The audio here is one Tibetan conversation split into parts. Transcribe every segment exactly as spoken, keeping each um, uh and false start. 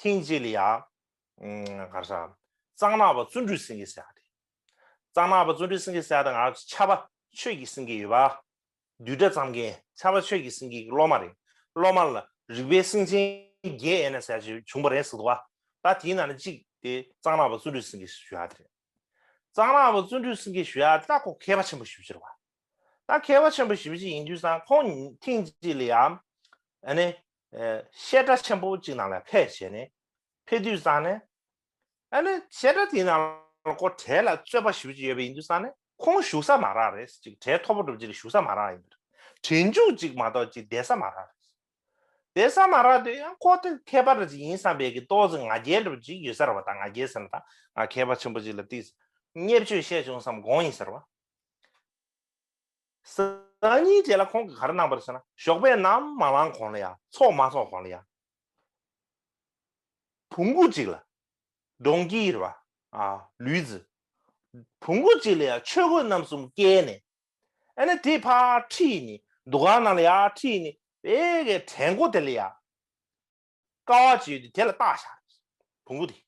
ཐེངས་གཅིག་ལ་ཡ། ཨུམ། ག་རེ་ཟ། གཙང་ནག་པ་བརྩོན་འགྲུས་སེང་གེ་ཟེར་ཡ་དེ། གཙང་ནག་པ་བརྩོན་འགྲུས་སེང་གེ་ཟེར་ཡ་དེ་ང་ཚོ་ཕྱྭ་པ་ཆོས་ཀྱི་སེང་གེ་ཡོད་པ། བསྡུས་གྲྭ་བརྩམས་མཁན་ཕྱྭ་པ་ཆོས་ཀྱི་སེང་གེ་གི་སློབ་མ་རེད། སློབ་མ་ལ་རིག་པའི་སེང་ཆེན་བརྒྱད་ཡས་ན་ཟེར་ཡ་ཅིག་བྱུང་བ་རེད་ཟེར་འདུག་བ། ད་དེའི་ནང་ནས་གཅིག་དེ་གཙང་ནག་པ་བརྩོན་འགྲུས་སེང་གེ་ཞུ་ཡ་དེ་རེད། གཙང་ནག་པ་བརྩོན་འགྲུས་སེང་གེ་ཞུ་ཡ་ད་ཁོ་མཁས་པ་ཆེན་པོ་ཞེ་པོ་ཅིག་རེད་བ། ད་མཁས་པ་ཆེན་པོ་ཞེ་པོ་ཅིག་ཡིན་དུས་ཙང་ཁོང་ཐེངས་གཅིག་ལ་ཡ། ཨ་ནི། ཨེ། བཤད་གྲྭ་ཆེན་པོ་གཅིག་ནང་ལ་ཕེབས་བྱས་ནས། ཕེབས་དུས་ཙང་ནས། ཨ་ནི་བཤད་གྲྭ་དེའི་ནང་ལ་ཁོ་གྲལ་ལ་རྩོད་པ་ཞེ་པོ་ཅིག་ཡོད་པ་ཡིན་དུས་ཙང་ནས་ཁོང་བཞུགས་ས་མ་རག་རེད། ཅིག་གྲལ་མཐོ་པོ་འདྲ་པོ་ཅིག་ལ་བཞུགས་ས་མ་རག་ཡིན་པ་རེད། གྲལ་མཇུག་ཅིག་མ་གཏོགས་ཅིག་བསྡད་ས་མ་རག་རེད། བསྡད་ས་མ་རག་དུས་ཡང་ཁོ་དེ་མཁས་པ་འདྲ་ཅིག་ཡིན་བསམ་པའི་གི་ཏོག་ཙམ་ང་རྒྱལ་འདྲ་པོ་ཅིག་ཡོད་ས་རེད་བ། ད་ང་རྒྱལ་ཟེར་ན་ད་ང་མཁས་པ་ཆེན་པོ་ཅིག་ལ་ཏིག་བརྙས་བཅོས་བཤད་བྱུང་བསམ་དགོངས་ཡིན་ཟེར་བ། སང་ཉིན་རྗེས་ལ་ཁོང་གིས་ག་རེ་གནང་བ་རེད་ཟེར་ན། ཞོགས་པའི་ནམ་མ་ལངས་གོང་ལ་ཡ། ཚོགས་མ་ཚོགས་གོང་ལ་ཡ། བོང་གུ་གཅིག་ལ། ཌོང་ཀི་རེད་བ། ཨ། ལུས་རྫི། བོང་གུ་གཅིག་ལ་ཡ་ཆོས་གོས་རྣམ་གསུམ་བཀལ་ནས། ཨ་ནི་དེ་ཕར་ཁྲིད་ནས་འདུ་ཁང་ནང་ལ་ཡ་ཁྲིད་ནས་དེ་གའི་གྲལ་མགོ་དེ་ལ་ཡ། ཀ་བ་ཅིག་ཡོད་དུས་དེ་ལ་བཏགས་བཞག་བོང་གུ་དེ།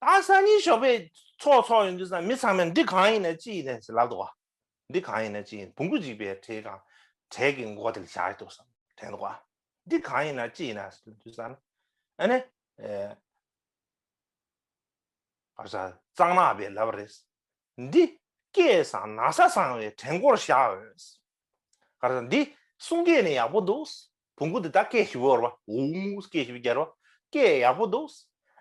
ད་སང་ཉིན་ཞོགས་པའི་ཚོགས་ཚོགས་ཡོང་དུས་ཙང་མི་ཚང་མས་འདི་གང་ཡིན་ན་ཅི་ཡིན་ན་ཟེར་ལབ་འདུག་བ། འདི་གང་ཡིན་ན་ཅི་ཡིན། བོང་གུ་གཅིག་པའི་གྲལ་གང་གྲལ་གྱི་མགོ་དེ་ལ་བཞག་འདུག་བསམ་དྲན་འདུག་བ། འདི་གང་ཡིན་ན་ཅི་ཡིན་ན་ཟེར་དུས་ཙང་ཨ་ནི། ཨེ། ག་རེ་ཟ། གཙང་ནག་པས་ལབ་པ་རེད། འདི་སྐད་བཟང་ན་བཟའ་བཟང་བའི་གྲལ་མགོར་བཞག་འོས། ག་རེ་ཟ། འདི་གསུང་སྐད་ནི་ཡག་པོ་འདུག་བོང་གུ་འདི་ད་སྐད་ཞིབ་པོ་རེད་བ། འུ་མུ་སྐད་ཞིབ་རྒྱག་རེད་བ། སྐད་ཡག་པོ་འདུག་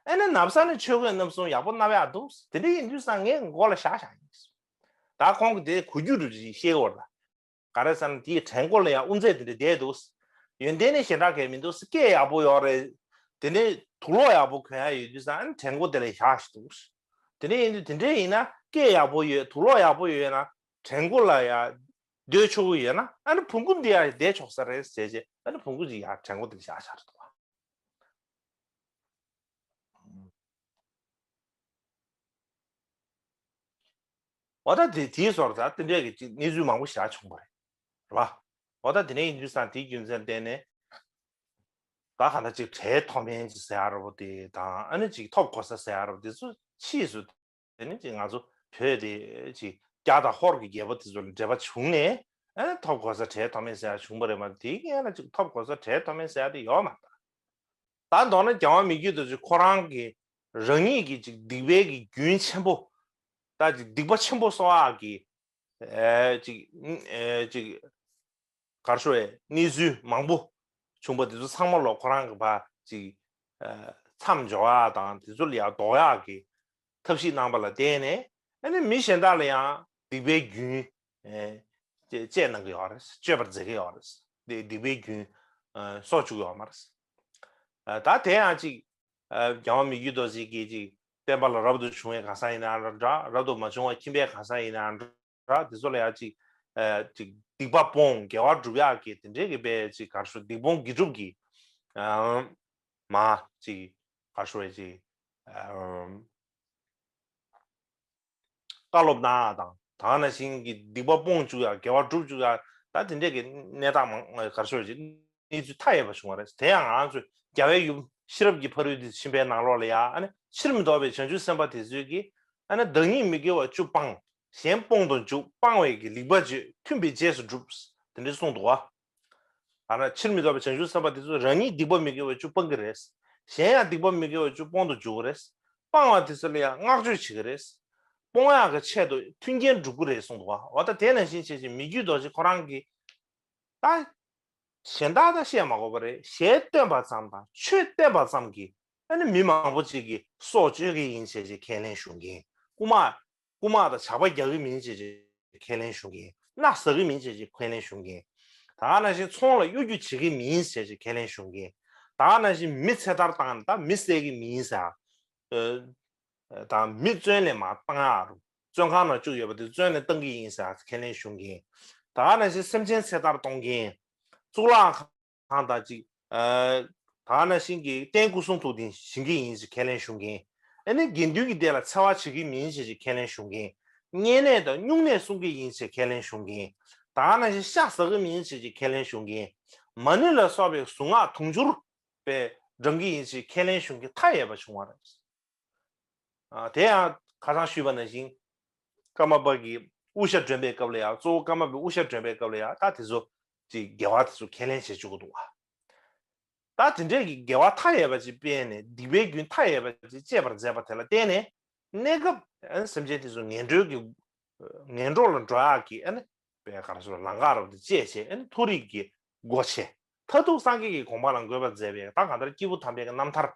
ཨ་ནི་ན་བཟའ་ནི་ཆོས་གོས་རྣམ་གསུམ་ཡག་པོ་མནབས་ཡག་འདུག་དེ་འདྲ་ཡིན་དུས་ཙང་ངའི་མགོ་ལ་བཞག་བཞག་ཡིན། ད་ཁོང་གིས་དེ་གོ་རྒྱུ་རེད་ཅེས་བཤད་ཀྱི་ཡོད་རེད། ག་རེ་ཟེར་ན་དེའི་གྲལ་མགོ་ལ་ཡང་དབུ་མཛད་དེ་འདྲ་བསྡད་འདུག་ཡོན་ཏན་ནི་ཞེ་དྲག་གང་མི་འདུག་སྐད་ཡག་པོ་ཡོད་རེད། དེ་ནས་དུག་ལོག་ཡག་པོ་གོན་ཡ་ཡོད་དུས་ཙང་ཨ་ནི་གྲལ་མགོ་དེ་ལ་བཞག་ཞིག་འདུག་དེ་འདྲ་ཡིན་དུས་དེ་འདྲ་ཡིན་ན་སྐད་ཡག་པོ་ཡོད། དུག་ལོག་ཡག་པོ་ཡོད་ན་གྲལ་མགོ་ལ་ཡ་སྡོད་ཆོག་གི་ཡོད་ན། ཨ་ནི་བོང་གུ་འདི་ཡ་བསྡད་ཆོག་ས་རེད་ཟེར་བྱས། ཨ་ནི་བོང་གུ་འདི་ཡ་གྲལ་མགོ་དེ་ལ་བཞག་བཞག་འདུག་འོ་ད་དེ་དེའི་སོར་ད་དེ་འདྲས་ཀྱི་ཅིག་གནས་ཚུལ་མང་པོ་ཞིག་བྱུང་བ་རེད། རེད་བ། འོ་ད་དེ་འདྲ་ཡིན་དུས་ཙང་དེའི་རྒྱུ་མཚན་བརྟེན་ནས། ད་ག་ད་ཅིག་གྲལ་མཐོ་དམན་ཅིག་ཟེར་ཡ་ར་བོ་དེ་དང་། ཨ་ནི་ཅིག་ཐོབ་གོ་ས་ཟེར་ཡ་ར་བོ་དེ་ཚོ་ཕྱིས་སུ། དེ་ནི་ཅིག་ང་ཚོ་བོད་དེ་ཅིག་རྒྱ་དང་ཧོར་གྱི་རྒྱལ་པོ་དེ་ཚོ་ལ་འབྲེལ་བ་བྱུང་ནས། ཨ་ནི་ཐོབ་གོ་ས་གྲལ་མཐོ་དམན་ཟེར་ཡ་བྱུང་བ་རེད་མ་གཏོགས། དེའི་སྔོན་ལ་ཅིག་ཐོབ་གོ་ས་གྲལ་མཐོ་དམན་ཟེར་ཡ་དེ་ཡོད་མ་རེད། ད་མདོར་ན་རྒྱལ་དབང་མི་བསྐྱོད་རྡོ་རྗེ་ཁོ་རང་གི་རང་ཉིད་ཀྱི་ཅིག་སྡིག་པའི་གི་རྒྱུན་ཆེན་པོ། ད་ཅིག་སྡིག་པ་ཆེན་པོ་གསོག་ཡག་གི། ཨེ། ཅིག་ཨེ། ཅིག་ག་རེ་ཞུ་དགོས། གནས་ཚུལ་མང་པོ་བྱུང་བ་དེ་ཚོ་ཚང་མ་ལོ་ཁོ་རང་གི་ཕར་ཅིག་ཨེ། མཚམས་འཇོག་ཡག་དང་དེ་ཚོ་ལ་ཡང་ཟློག་ཡག་གི་ཐབས་ཤེས་གནང་བ་ལ་བརྟེན་ནས། ཨ་ནི་མི་གཞན་དག་ལ་ཡང་སྡིག་པའི་རྒྱུན། ཨེ། བཅད་གནང་གི་ཡོད་རེད། གཅོད་པར་མཛད་ཀྱི་ཡོད་རེད། དེ་སྡིག་པའི་རྒྱུན། ཨེ། གསོག་བཅུག་ཡོད་མ་རེད། ཨེ། ད་དེ་ཡང་ཅིག་ཨེ། རྒྱལ་དབང་མི་བསྐྱོད་རྡོ་རྗེ་གིས་ཅིག་བསྟན་པ་ལ་རབ་ཏུ་བྱུང་བའི་གང་ཟག་ཡིན་ན་འདྲ། རབ་ཏུ་མ་བྱུང་བ་ཁྱིམ་པའི་གང་ཟག་ཡིན་ན་འདྲ། དེ་ཚོ་ལ་ཡང་ཅིག་ཨེ། ཅིག་སྡིག་པ་སྤོང་། དགེ་བ་སྒྲུབ་ཡག་གི་དེ་འདྲའི་གི་དཔེ་ཅིག་ག་རེ་ཞུ། སྡིག་སྤོང་དགེ་སྒྲུབ་ཀྱི། ཨེ། མ་ཅིག་ག་རེ་ཞུ་བའི་ཅིག་ཨེ། བཀའ་སློབ་གནང་ཡག་དང་། ད་ག་ནང་བཞིན་གྱི་སྡིག་པ་སྤོང་བཅུག་ཡག། དགེ་བ་སྒྲུབ་བཅུག་ཡག། ད་དེ་འདྲས་ཀྱི་གནས་སྟངས་མང་། ག་རེ་ཞུ་ཅིག་གནས་ཚུལ་མཐའ་ཡས་པ་བྱུང་བ་རེད། དེ་ཡང་ང་ཚོས་རྒྱལ་བའི་ཡུམ་ཤེས་རབ་ཀྱི་ཕ་རོལ་ཏུ་ཕྱིན་པའི་ནང་ལོགས་ལ་ཡ། ཨ་ནི་ཕྱིར་མི་ལྡོག་པའི་བྱང་ཆུབ་སེམས་དཔའ་དེ་ཚོས་ཀྱིས། ཨ་ནི་བདག་ཉིད་མི་དགེ་བ་བཅུ་སྤང་། གཞན་སྤོང་དུ་འཇུག། སྤང་བའི་གི་ལེགས་པ་བརྗོད། མཐུན་པའི་རྗེས་སུ་སྒྲུབ། དེ་འདྲས་གསུངས་འདུག་བ། ཐ་ན་ཕྱིར་མི་ལྡོག་པའི་བྱང་ཆུབ་སེམས་དཔའ་དེ་ཚོས་རང་ཉིད་སྡིག་པ་མི་དགེ་བ་བཅུ་སྤང་གི་རེད། གཞན་ཡང་སྡིག་པ་མི་དགེ་བ་བཅུ་སྤོང་དུ་འཇུག་གི་རེད། སྤང་བ་དེ་ཚོ་ལ་ཡང་བསྔགས་བརྗོད་བྱེད་ཀྱི་རེད། སྤོང་ཡག་གི་ཆེད་དུ་མཐུན་རྐྱེན་སྒྲུབ་ཀྱི་རེད་གསུངས་འདུག་བ། འོ་ད་དེ་ནང་བཞིན་བྱས་བྱས་མི་བསྐྱོད་རྡོ་རྗེ་ཁོ་རང་གིས། ད་གཞན་དག་ད་བཤད་མ་དགོས་པ་རེད། ཞལ་སྟོན་པ་ཙམ་དང་ཆོས་བསྟན་པ་ཙམ་གྱིས། ཨ་ནི་མི་མང་པོ་ཅིག་གི་སྲོག་གཅོད་ཀྱི་ཡིན་བྱས་བྱས་ཁས་ལེན་ཞུ་མཁན། རྐུ་མ། རྐུ་མ་དང་ཇག་པ་རྒྱག་གི་མིན་བྱས་བྱས་ཁས་ལེན་ཞུ་མཁན། མནའ་ཟ་གི་མིན་བྱས་བྱས་ཁས་ལེན་ཞུ་མཁན། ད་ག་ནང་བཞིན་ཚོང་ལ་གཡོ་སྒྱུ་བྱེད་ཀྱི་མིན་བྱས་བྱས་ཁས་ལེན་ཞུ་མཁན། ད་ག་ནང་བཞིན་མི་ཚེ་ཐར་བཏང་ནས་ད་མི་བསད་ཀྱི་མིན་ཟེར། ཨ། དང་མི་བཙོན་ལས་མར་བཏང་ཡག་རུ། བཙོན་ཁང་ནང་བཅུག་ཡོད་པ་དེ་བཙོན་ལས་བཏང་གི་ཡིན་ཟེར་ཁས་ལེན་ཞུ་མཁན། ད་ག་ནང་བཞིན་སེམས་ཅན་ཚེ་ཐར་གཏོང་མཁན། གཙུག་ལག་ཁང་དང་ཅིག་ཨ། ད་ག་ནང་བཞིན་གྱི་རྟེན་སྐུ་གསུང་ཐུགས་དེ་བཞེངས་ཀྱི་ཡིན་ཞེས་ཁས་ལེན་ཞུ་མཁན། ཨ་ནི་དགེ་འདུན་གྱི་སྡེ་ལ་འཚེ་བ་བྱེད་ཀྱི་མིན་ཞེས་ཁས་ལེན་ཞུ་མཁན། བསྙེན་གནས་དང་སྨྱུང་གནས་སྲུང་གི་ཡིན་ཞེས་ཁས་ལེན་ཞུ་མཁན། ད་ག་ནང་བཞིན་ཤ་ཟ་གི་མིན་ཞེས་ཁས་ལེན་ཞུ་མཁན། མ་ཎི་ལ་སོགས་པའི་གཟུངས་སྔགས་དུང་ཕྱུར་པའི་ འགྲང་གི་ཡིན་ཞེས་ཁས་ལེན་གཞུང་གི་མཐའ་ཡས་པ་བྱུང་བ་རེད། ཨ། དེ་ཡང་ཁ་སང་ཞུས་པ་ནང་བཞིན་ཀརྨ་པ་གིས་དབུ་ཞྭ་སྒྲོན་པའི་སྐབས་ལ་ཡང་གཙོ་བོ་ཀརྨ་པའི་དབུ་ཞྭ་སྒྲོན་པའི་སྐབས་ལ་ཡང་ད་དེ་ཚོ་ཅིག་དགེ་བ་དེ་ཚོ་ཁས་ལེན་བྱེད་བཅུག་གི་འདུག་བ། ད་དེ་འདྲས་ཀྱི་དགེ་བ་མཐའ་ཡས་པ་ཅིག་སྤེལ་ནས་སྡིག་པའི་རྒྱུན་མཐའ་ཡས་པ་ཅིག་བཅད་པར་མཛད་པ་དེ་ལ་བརྟེན་ནས་གནས་སྐབས་ཨ་ནི་སེམས་ཅན་དེ་ཚོ་ངན་འགྲོའི་གི་ངན་འགྲོ་ལ་འགྲོ་ཡག་གི་ཨ་ནི་པའི་ག་རེ་ཟེར་ལམ་ཁ་རུ་དེ་བཅད་བྱས་ཨ་ནི་མཐོ་རིས་ཀྱི་སྒོ་ཕྱེ། མཐར་ཐུག་སངས་རྒྱས་ཀྱི་གོ་འཕང་ལ་འགོད་པར་མཛད་པའི་ད་གང་ལྟར་སྐྱེས་བུ་དམ་པའི་གི་རྣམ་ཐར།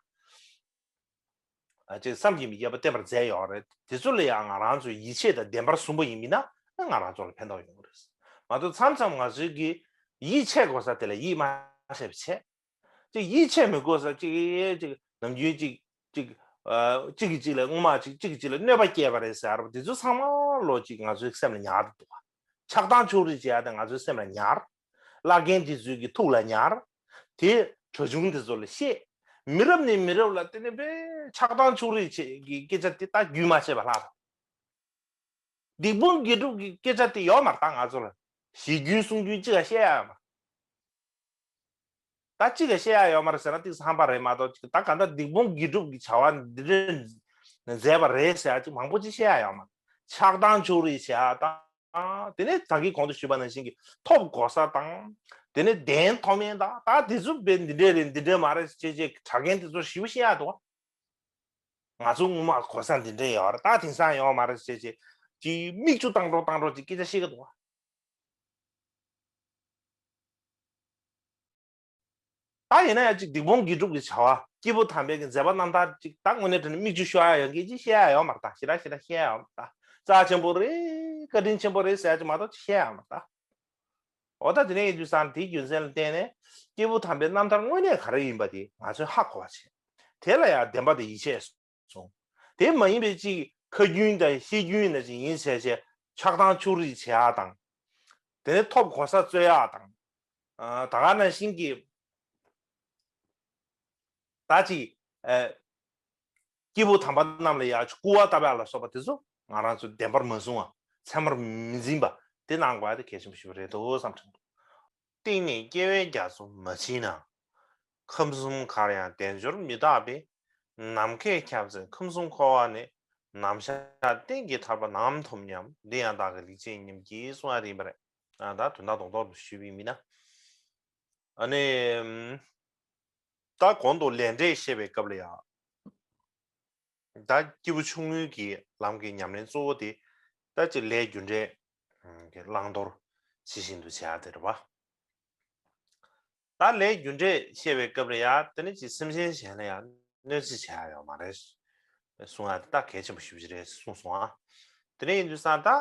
ཨ། ཅིག་བསམ་གྱིས་མི་ཁྱབ་པ་བསྟན་པར་མཛད་ཡོད་རེད། དེ་ཚོ་ལ་ཡང་ང་རང་ཚོས་ཡིད་ཆེས་དང་བདེན་པར་བཟུང་པ་ཡིན་མིན་ན་ང་རང་ཚོ་ལ་ཕན་ཐོགས་ཡོང་གི་རེད། མ་གཏོགས་མཚམས་མཚམས་ང་ཚོའི་གི་ཡིད་ཆེས་དགོས་ས་དེ་ལ་ཡིད་མ་ཆེས་པ་བྱས། ཅིག་ཡིད་ཆེས་མི་དགོས་ས་ཅིག་ཅིག་ནམ་རྒྱུན་ཅིག་ཅིག་ཨ། གཅིག་གིས་གཅིག་ལ་སྔོན་མ་ཅིག་གཅིག་གིས་གཅིག་ལ་གནོད་པ་སྐྱེལ་བ་རེད་ཟེར་བ་དེ་ཚོ་ཚང་མ་ལོ་ཅིག་ང་ཚོའི་སེམས་ལ་ཉར་འདུག་བ། ཆགས་སྡང་ཕྱོགས་རིས་བྱེད་ཡ་དེ་ང་ཚོའི་སེམས་ལ་ཉར། བླ་རྒན་དེ་ཚོའི་གི་ཐུགས་ལ་ཉར། དེ་གྲྭ་ཆུང་དེ་ཚོ་ལ་བཤད། མི་རབས་ནས་མི་རབས་ལ་དེ་ནས་པའི་ཆགས་སྡང་ཕྱོགས་རིས་བྱེད་ཀྱི་སྐད་ཆ་དེ་ད་རྒྱུན་མ་ཆད་པ་ལྷག་སྡིག་སྤོང་དགེ་སྒྲུབ་ཀྱི་སྐད་ཆ་དེ་ཡོད་མ་རེད་ད་ང་ཚོ་ལ། ཞེས་རྒྱུན་གསུང་རྒྱུན་གཅིག་ལ་བཤད་ཡ་ཡོད་མ་རེད། ད་གཅིག་ལ་བཤད་ཡ་ཡོད་མ་རེད་ཟེར་ན་ཏིག་ཙམ་ཧམ་པ་རེད་མ་གཏོགས་ད་གང་ལྟར་སྡིག་སྤོང་དགེ་སྒྲུབ་ཀྱི་བྱ་བ་འདི་འདྲ་མཛད་པ་རེད་ཟེར་ཡ་ཅིག་མང་པོ་ཅིག་བཤད་ཡ་ཡོད་མ་རེད། ཆགས་སྡང་ཕྱོགས་རིས་བྱེད་ཡ་དང་། དེ་ནས་ད་གིན་གོང་དུ་ཞུས་པ་ནང་བཞིན་གྱི་ཐོབ་གོ་ས་དང་། དེ་ནས་གདན་ཐོབ་མིན་དང་ད་དེ་ཚོ་དཔེ་འདི་འདྲས་རེད་འདི་འདྲས་མ་རེད་ཅེས་ཅེས་གྲྭ་རྒན་དེ་ཚོ་ཞིབ་བཤད་ཡ་འདུག་ང་ཚོ་སྔོན་མ་གོ་ས་འདི་འདྲས་ཡོད་རེད་ད་དེང་སང་ཡོད་མ་རེད་ཅེས་ཅེས་ཀྱི་མིག་ཆུ་བཏང་འགྲོ་བཏང་འགྲོ་ཅིག་སྐད་ཆ་བཤད་ཀྱི་འདུག་ད་ཡིན་ན་ཡང་ཅིག་སྡིག་སྤོང་དགེ་སྒྲུབ་ཀྱི་བྱ་བ་སྐྱེས་བུ་དམ་པའི་གི་མཛད་པ་རྣམ་ཐར་ཅིག་ད་དངོས་གནས་དྲང་གནས་མིག་ཆུ་ཤོར་ཡ་ཡོད་མཁན་ཅིག་བཤད་ཡ་ཡོད་མ་རེད་ད་ཞེ་དྲག་ཞེ་དྲག་བཤད་ཡ་ཡོད་མ་རེད་ད། རྩ་ཆེན་པོ་རེད་བཀའ་དྲིན་ཆེན་པོ་རེད་ཟེར་ཡ་ཅིག་མ་གཏོགས་ཅིག་བཤད་ཡ་ཡོད་མ་རེད་ད། འོ་ད་དེ་ནས་ཡིན་དུས་ཙང་དེའི་རྒྱུ་མཚན་ལ་བརྟེན་ནས་སྐྱེས་བུ་དམ་པའི་རྣམ་ཐར་དངོས་གནས་ག་རེ་ཡིན་པ་དེ་ང་ཚོས་ཧ་གོ་བ་བྱེད། དེ་ལ་ཡང་བདེན་པ་དང་ཡིད་ཆེས་སོང་། དེ་མ་ཡིན་པའི་ཅིག་ཁ་རྒྱུན་དང་བཤད་རྒྱུན་ནང་བཞིན་ཡིན་བྱས་བྱས་ཆགས་སྡང་ཕྱོགས་རིས་བྱེད་ཡ་དང་། དེ་ནས་ཐོབ་གོ་ས་རྩོད་ཡ་དང་། ཨ། ད་ག་ནང་བཞིན་གྱི་ད་ཅིག་ཨ། སྐྱེས་བུ་དམ་པ་རྣམས་ལ་ཡང་སྐུར་བ་བཏབ་ཡ་ལ་སོགས་པ་དེ་ཚོ་ང་རང་ཚོས་བདེན་པར་མ་བཟུང་བ་ཚད་མར་མི་འཛིན་པ་དེ་གནང་དགོས་ཡ་དེ་གལ་ཆེན་པོ་ཞིག་རེད་འདུག་བསམ་དྲན་འདུག་གཏིང་ནས་སྐྱེ་བའི་རྒྱ་མཚོ་མ་ཕྱིན་ན། ཁམས་གསུམ་གར་ཡང་དལ་འབྱོར་མི་རྟག་པས། ནམ་མཁས་ཁྱབ་ཚད་ཁམས་གསུམ་འཁོར་བ་ནས། ནམ་ཞག་གཏན་གྱི་ཐར་པ་ནམ་ཐོབ་སྙམ། འདི་ཡང་བདག་གི་ལེགས་བྱས་ཉམས་ཀྱིས་གསུངས་ཡ་དེ་ཡིན་པ་རེད། ཨ། ད་དོན་དག་རྡོག་རྡོག་ཏུ་ཞུས་པ་ཡིན་ན། ཨ་ནི། ད་གོང་དུ་ལས་འབྲས་བཤད་པའི་སྐབས་ལ་ཡང་། ད་སྐྱེས་བུ་ཆུང་ངུའི་གི་ལམ་གྱི་ཉམས་ལེན་གཙོ་བོ་དེ་ད་ཅིག་ལས་རྒྱུ་འབྲས་ཀྱི་བླང་དོར་ཇི་བཞིན་དུ་བྱེད་ཡ་དེ་རེད་བ། ད་ལས་རྒྱུ་འབྲས་བཤད་པའི་སྐབས་ལ་ཡང་དེ་ནི་ཅིག་སེམས་ཅན་གཞན་ལ་ཡང་གནོད་འཚེ་བྱེད་ཡ་ཡོད་མ་རེད་གསུང་ཡ་དེ་ད་གལ་ཆེན་པོ་ཞེ་པོ་ཅིག་རེད་གསུངས་སོང་ཨ། དེ་འདྲ་ཡིན་དུས་ཙང་ད་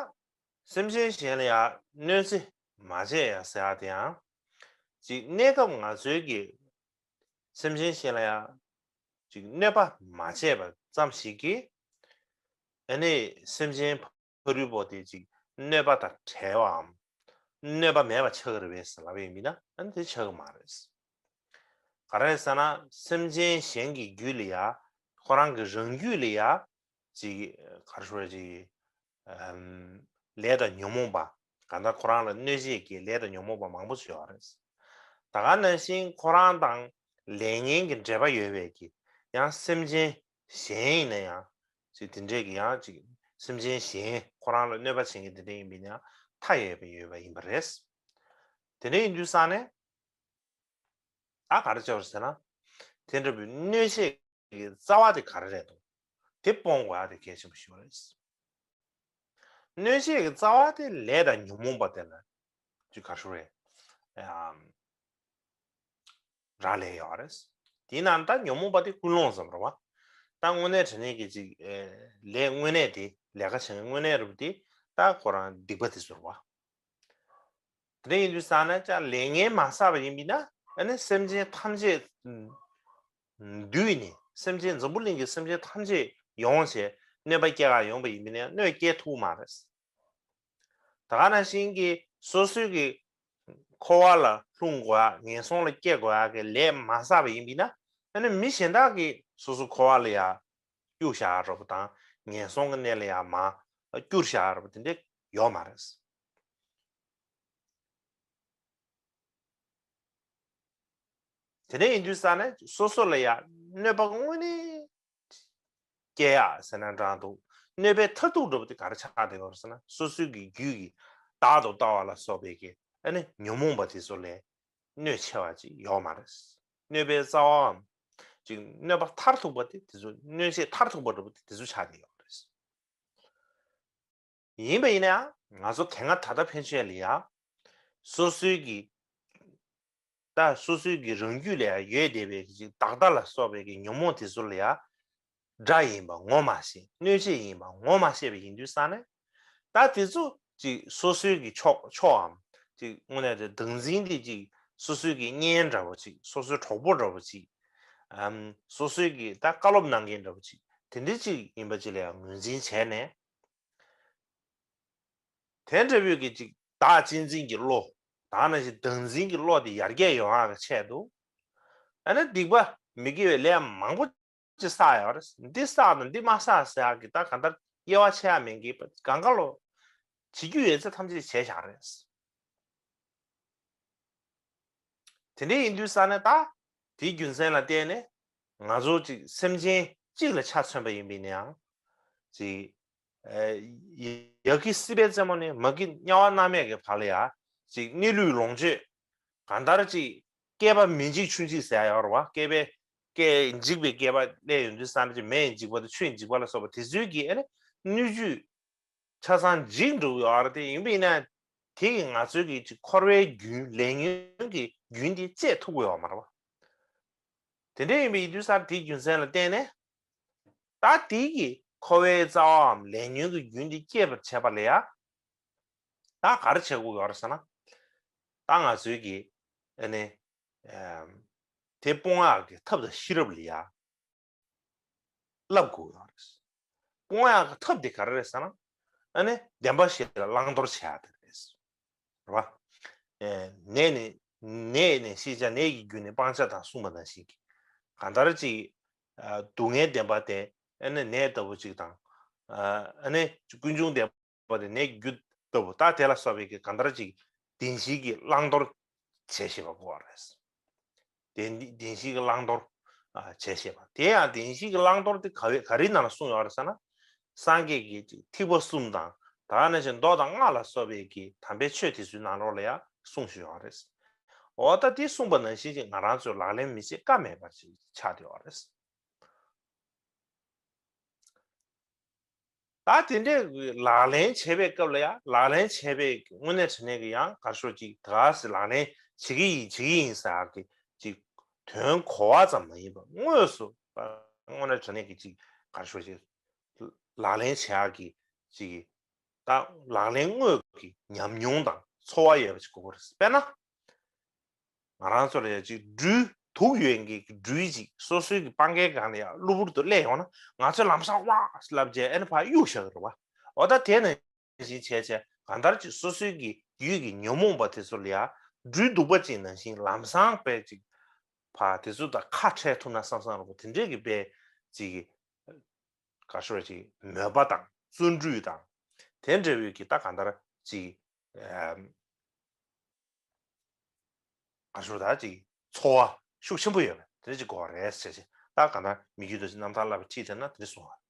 སེམས་ཅན་གཞན་ལ་ཡང་གནོད་འཚེ་མ་བྱེད་ཡ་ཟེར་ཡ་དེ་ཡང་ཅིག་གནས་སྐབས་ང་ཚོའི་གི་སེམས་ཅན་གཞན་ལ་ཡང་ཅིག་གནོད་པ་མ་བྱས་པ་ཙམ་ཞིག་གིས་ཨ་ནི་སེམས་ཅན་ཕ་རོལ་པོ་དེ་ཅིག་གནོད་པ་དང་བྲལ་བའམ་གནོད་པ་མེད་པ་ཆགས་ཀྱི་རེད་པས་ལབ་ཡིན་མིན་ན་ཨ་ནི་དེ་ཆགས་ཀྱི་མ་རེད། ག་རེ་ཟེར་ན་སེམས་ཅན་གཞན་གྱི་རྒྱུད་ལ་ཡ་ཁོ་རང་གི་རང་རྒྱུད་ལ་ཡ་ཅིག་ག་རེ་ཞུ་རེད་ཅིག་ལས་དང་ཉོན་མོངས་པ། གང་ལྟར་ཁོ་རང་ལ་གནོད་བྱེད་ཀྱི་ལས་དང་ཉོན་མོངས་པ་མང་པོ་ཞིག་ཡོད་རེད། ད་ག་ནང་བཞིན་ཁོ་རང་དང་ལས་ངན་གྱི་འབྲེལ་བ་ཡོད་པའི་གི་ཡང་སེམས་ཅན་གཞན་ཡིན་ན་ཡང་ཅིག་དེ་འདྲས་ཀྱི་ཡང་ཅིག་སེམས་ཅན་གཞན་ཁོ་རང་ལ་གནོད་པ་བྱེད་མཁན་དེ་འདྲས་ཡིན་པ་ཡིན་ན་ཡང་མཐའ་ཡས་པ་ཡོད་པ་ཡིན་པ་རེད། དེ་འདྲས་ཡིན་དུས་ཙང་ནས། ད་ག་རེ་བྱ་བ་ཟེར་ན། དེ་འདྲ་བའི་གནོད་བྱེད་ཀྱི་རྩ་བ་དེ་ག་རེ་རེད་དོ། དེ་སྤོང་དགོས་ཡ་དེ་གལ་ཆེན་པོ་ཞིག་རེད། གནོད་བྱེད་ཀྱི་རྩ་བ་དེ་ལས་དང་ཉོན་མོངས་པ་དེ་ལ་ཅིག་ག་རེ་རེད། ཨམ། རག་ལས་ཡོད་རེད། དེའི་ནང་ད་ཉོན་མོངས་པ་དེ་ཀུན་སློང་ཙམ་རེད་བ། ད་དངོས་གནས་དྲང་གནས་ཀྱི་ཅིག་ཨེ། ལས་དངོས་གནས་དེ་ལས་ཀ་བྱེད་མཁན་དངོས་གནས་རེད་པ་དེ་ད་ཁོ་རང་སྡིག་པ་དེ་ཚོ་རེད་བ། དེ་འདྲ་ཡིན་དུས་ཙང་ན་ཅང་ལས་ངན་མ་བསགས་པ་ཡིན་པས་ན་ཨ་ནི་སེམས་ཅན་ཐམས་ཅད་བསྡུས་ནས་སེམས་ཅན་འཛམ་བུ་གླིང་གི་སེམས་ཅན་ཐམས་ཅད་ཡོང་བྱས་གནོད་པ་སྐྱེལ་ག་ཡོང་པ་ཡིན་པས་ན་གནོད་སྐྱེལ་ཐུབ་མ་རེད། ད་ག་ནང་བཞིན་གྱི་སོ་སོའི་གི་འཁོར་བ་ལ་ལྷུང་དགོས་ཡ་ངན་སོང་ལ་སྐྱེ་དགོས་ཡ་གི་ལས་མ་བསགས་པ་ཡིན་པས་ན་ཨ་ནི་མི་གཞན་དག་གིས་སོ་སོ་འཁོར་བ་ལ་ཡ་གཡུག་བཞག་རོགས་པ་དང་ངན་སོང་གི་གནས་ལ་ཡང་མ་བསྐྱུར་བཞག་རོགས་པ་དེ་འདྲ་ཡོད་མ་རེད། དེ་འདྲ་ཡིན་དུས་ཙང་ནས་སོ་སོ་ལ་ཡང་གནོད་པ་དངོས་གནས་སྐྱེལ་ཡག་ཟེར་ན་འདྲ་འདུག་གནོད་པའི་མཐར་ཐུག་འདྲ་པོ་དེ་ག་རེ་ཆགས་བསྡད་ཡོད་རེད་ཟེར་ན། སོ་སོའི་གི་རྒྱུད་ཀྱི་བདག་ཏུ་ལྟ་བ་ལ་སོགས་པའི་གི་ཨ་ནི་ཉོན་མོངས་པ་དེ་ཚོ་ལས་གནོད་ཆེ་བ་ཅིག་ཡོད་མ་རེད། གནོད་པའི་རྩ་བའམ་ཅིག་གནོད་པ་མཐར་ཐུག་པ་དེ་དེ་ཚོ་གནོད་བྱེད་མཐར་ཐུག་པ་འདྲ་པོ་དེ་དེ་ཚོ་ཆགས་བསྡད་ཡོད་རེད། ཡིན་པ་ཡིན་ན་ཡང་ང་ཚོ་དེ་སྔ་ད་ལྟ་ཕན་ཆད་ལ་ཡང་སོ་སོའི་གི་ད་སོ་སོའི་གི་རང་རྒྱུད་ལ་ཡང་ཡོད་བསྡད་པའི་གི་ཅིག་བདག་ལྟ་ལ་སོགས་པའི་གི་ཉོན་མོངས་དེ་ཚོ་ལ་ཡང་དགྲ་ཡིན་པ་ངོ་མ་ཤེས། གནོད་བྱེད་ཡིན་པ་ངོ་མ་ཤེས་པ་ཡིན་དུས་ཙང་ནས་ད་དེ་ཚོ་ཅིག་སོ་སོའི་གི་ཕྱོགས་ཕྱོགས་འམ་ཅིག་དངོས་གནས་དེ་བདག་འཛིན་དེ་ཅིག་སོ་སོའི་གི་གཉེན་འདྲ་བོ་ཅིག་སོ་སོའི་གྲོགས་པོ་འདྲ་བོ་ཅིག་ཨམ་སོ་སོའི་གི་ད་བཀའ་སློབ་གནང་མཁན་འདྲ་བོ་ཅིག་དེ་འདྲ་ཅིག་ཡིན་པ་ཅིག་ལ་ཡང་ངོས་འཛིན་བྱས་ནས། དེ་འདྲ་བོའི་གི་ཅིག་བདག་གཅེས་འཛིན་གྱི་བློ། ད་ནང་བཞིན་བདག་འཛིན་གྱི་བློ་དེ་ཡར་རྒྱས་ཡོང་ཡག་གི་ཆེད་དུ། ཨ་ནི་སྡིག་པ་མི་དགེ་བའི་ལས་མང་པོ་ཅིག་བསགས་ཡོད་རེད། འདི་བསགས་དང་འདི་མ་བསགས་ཟེར་ཡག་གི་ད་གང་ལྟར་དབྱེ་བ་ཕྱེ་ཡག་མེད་གི་གང་ག་ལོ། བྱེད་རྒྱུ་ཡོད་ཚད་ཐམས་ཅད་བྱས་བཞག་རེད། དེ་འདྲ་ཡིན་དུས་ཙང་ནས་ད་དེའི་རྒྱུ་མཚན་ལ་བརྟེན་ནས་ང་ཚོ་ཅིག་སེམས་ཅན་གཅིག་ལ་ཆ་མཚོན་པ་ཡིན་པས་ན་ཡང་ཅིག་ཡ་གི་སྲིད་པའི་རྩེ་མོ་ནས་མ་གི་དམྱལ་བ་མནར་མེད་ཀྱི་བར་ལ་ཡ་ཅིག་གནས་ལུས་ལོངས་སྤྱོད་གང་ལྟར་ཅིག་བསྐལ་པ་མི་འཇིག་ཆུ་འཇིག་ཟེར་ཡ་ཡོད་རེད་བ། བསྐལ་པའི་བསྐལ་འཇིག་པའི་བསྐལ་པ་སླེབས་ཡོང་དུས་ཙང་ནས་ཅིག་མེ་ཡིས་འཇིག་པ་དང་ཆུ་ཡིས་འཇིག་པ་ལ་སོགས་པ་དེ་ཚོའི་གི་ཨ་ནི་སྣོད་བཅུད་ཆ་ཚང་འཇིག་འགྲོ་གི་ཡོད་རེད་དེ། ཡིན་པ་ཡིན་ན་དེ་གིས་ང་ཚོའི་གི་ཅིག་འཁོར་བའི་རྒྱུན་ལས་ཉོན་གྱི་རྒྱུན་དེ་བཅད་ཐུབ་ཀྱི་ཡོད་མ་རེད་བ། དེ་འདྲ་ཡིན་པ་ཡིན་དུས་ཙང་དེའི་རྒྱུ་མཚན་ལ་བརྟེན་ནས་ད་དེ་གི་འཁོར་བའི་རྩ་བའམ་ལས་ཉོན་གྱི་རྒྱུན་དེ་བཅད་པར་བྱེད་པ་ལ་ཡ་ད་ག་རེ་བྱེད་དགོས་ཡོད་རེད་ཟེར་ན། ད་ང་ཚོའི་གི་ཨ་ནི་དེ་སྤོང་ཡག་གི་ཐབས་དང་ཤེས་རབ་ལ་ཡ་བསླབ་དགོས་ཡོད་རེད། སྤོང་ཡག་གི་ཐབས་དེ་ག་རེ་རེད་ཟེར་ན། ཨ་ནི་བདེན་པ་བཞི་ལ་བླང་དོར་བྱེད་ཡག་དེ་རེད། རེད་བ། ཨེ་ནད་ནི་ནད་ནི་ཤེས་བྱ་ནད་ཀྱི་རྒྱུ་ནི་སྤང་བྱ་དང་གསུངས་པ་ནང་བཞིན་གྱི་གང་ལྟར་ཅིག་ཨ་སྡུག་བསྔལ་བདེན་པ་དེ་ཨ་ནི་ནད་ལྟ་བུ་ཅིག་དང་ཨ་ནི་ཀུན་འབྱུང་བདེན་པ་པ་དེ་ནད་ཀྱི་རྒྱུ་ལྟ་བུ་ད་དེ་ལ་སོགས་པའི་གི་གང་ལྟར་ཅིག་བདེན་བཞིའི་གི་བླང་དོར་བྱེད་ཤེས་པ་དགོས་པ་རེད། བདེན་བདེན་བཞིའི་གི་བླང་དོར་ཨ་བྱེད་ཤེས་པ་དེ་ཡང་བདེན་བཞིའི་གི་བླང་དོར་དེ་ག་བའི་ག་རེའི་ནང་ལ་གསུངས་ཡོད་རེད་ཟེར་ན། སངས་རྒྱས་ཀྱི་ཅིག་ཐིགས་པ་གསུམ་དང་ད་ནང་བཞིན་མདོ་དང་སྔགས་ལ་སོགས་པའི་གི་དམ་པའི་ཆོས་དེ་ཚོའི་ནང་ལོགས་ལ་ཡང་གསུངས་བཞག་ཡོད་རེད། འོ་ད་དེ་གསུངས་པ་ནང་བཞིན་ཅིག་ང་རང་ཚོས་ལག་ལེན་མི་བྱེད་ཀ་མེད་པ་ཅིག་ཆགས་བསྡད་ཡོད་རེད། ད་དེ་འདྲའི་ལག་ལེན་བྱེད་པའི་སྐབས་ལ་ཡང་ལག་ལེན་བྱེད་པའི་དངོས་གནས་དྲང་གནས་ཀྱི་ཡང་ག་རེ་ཞུ་ཅིག་ད་ག་སེ་ལག་ལེན་བྱེད་ཀྱི་ཡིན་བྱེད་ཀྱི་ཡིན་ཟེར་གི་ཅིག་དོན་གོ་བ་ཙམ་མ་ཡིན་པར་དངོས་སུ་དངོས་གནས་དྲང་གནས་ཀྱི་ཅིག་ག་རེ་ཞུ་ཅིག་ལག་ལེན་བྱེད་ཡག་གི་ཅིག་ད་ལག་ལེན་དངོས་ཀྱི་ཉམས་མྱོང་དང་ཚོར་བ་ཡོད་པ་ཅིག་དགོས་ཀྱི་རེད། དཔེར་ན། ང་རང་ཚོ་ལ་ཡང་ཅིག་སྦྲུལ་དུག་ཡོད་མཁན་གྱི་སྦྲུལ་ཅིག་སོ་སོའི་གི་སྤང་ཁའི་སྒང་ལ་ཡང་གློ་བུར་དུ་སླེབས་ཡོང་ན་ང་ཚོས་ལམ་སང་ཝ་ལབ་བྱས་ཨ་ནི་ཕར་གཡུག་བཞག་གི་རེད་བ། འོ་ད་དེ་ནང་བཞིན་བྱས་བྱས་གང་ལྟར་ཅིག་སོ་སོའི་གི་རྒྱུད་ཀྱི་ཉོན་མོངས་པ་དེ་ཚོ་ལ་ཡང་སྦྲུལ་དུག་པ་ཅིག་ནང་བཞིན་ལམ་སང་དཔེ་ཅིག་ཕར་དེ་ཚོ་དང་ཁ་བྲལ་ཐུབ་ན་བསམ་བསམ་རེད་བ། དེ་འདྲས་ཀྱི་དཔེ་ཅིག་ག་ཤོར་ཅིག་མོས་པ་དང་བརྩོན་འགྲུས་དང་དེ་འདྲ་བའི་གི་ད་གང་ལྟར་ཅིག་ཨམ། ག་ཤོར་ད་ཅིག་ཚོར་བ་ཤུགས་ཆེན་པོ་ཡོད་པ་དེ་འདྲ་ཅིག་དགོས་པ་རེད་ཟེར་ཅིག་ད་གང་ལྟར་མི་རྒྱུད་དུ་ཅིག་རྣམ་ཐར་བསླབ་པའི་ཁྲིད་དེ་ན་དེ་འདྲ་གསུངས་པ་